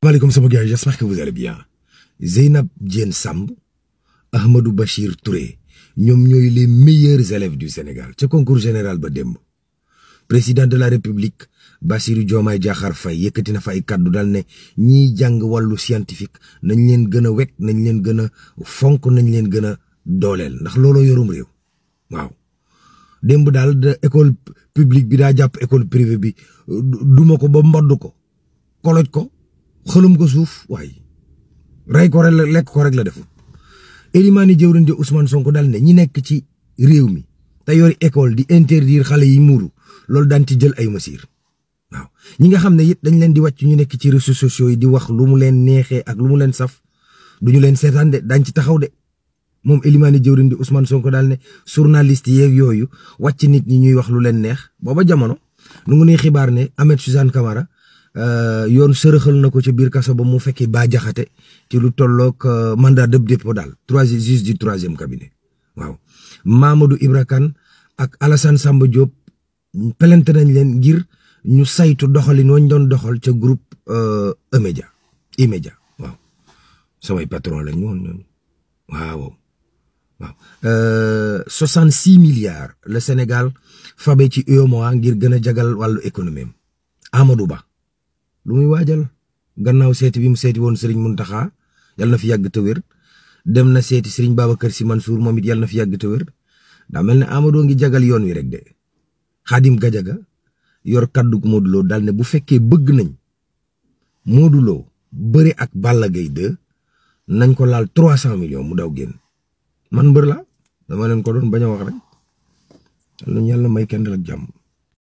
Maaleykum sama gars, j'espère que vous allez bien. Zeynab Diène Samb, Ahmadou Bachir Touré ñoom ñooy les meilleurs élèves du Sénégal ca concours général ba démb. Président de la République Bassirou Diomaye Diakhar Faye yëkkati na fa ay kaddu dal ne ñiy jàng wàllu scientifique nañ leen gën a wekk nañ leen gën a fonk nañ leen gën a dooleel ndax looloo yorum réew. waaw démb daal de école publique bi daa jàpp école privée bi duma ko ba mbodd ko koloj ko xëlum ko suuf waaye rey ko rek lekk ko rek la defu. Elimani jëwriñ di Ousmane Sonko dal ne ñi nekk ci réew mi te yori école di interdire xale yi muuru loolu daan ci jël ay mesures. waaw ñi nga xam ne it dañ leen di wàcc ñu nekk ci réseaux sociaux yi di wax lu mu leen neexee ak lu mu leen saf duñu leen seetaan de dañ ci taxaw de. moom Elimani jëwriñ di Ousmane Sonko daal ne journaliste yeeg yooyu wàcc nit ñi ñuy wax lu leen neex booba jamono nu ngi ne xibaar ne Ahmed Suzanne Camara yoon sërëxal na ko ci biir kaso ba mu fekkee Bah Diakhaté ci lu tollook mandat de dépôt daal juge du troisième cabinet. waaw Mamadou Ibra Kane ak Alassane Samba Diop pelente nañ leen ngir ñu saytu doxalin wañ doon doxal ca groupe E-Media waaw samay patron lañ woon ñooñu waaw. 66 milliards le Sénégal fabe ci UEMOA ngir gën a jagal wàllu économie am Amadou Ba lu muy waajal gannaaw seeti bi mu seeti woon Serigne Mountakha yàlla na fi yàgg te wér dem na seeti Serigne Babacar Sy Mansour moom it yàlla na fi yàgg te wér daa mel ne Amadou ngi jagal yoon wi rek de. Khadim Gadiaga yor kaddu Modou Lo daal ne bu fekkee bëgg nañ Modou Lo bëri ak Balla Gaye 2 nañ ko laal 300 millions mu daw génn. man mbër la dama leen ko doon bañ a wax rek yàlla may kenn dal ak jàmm.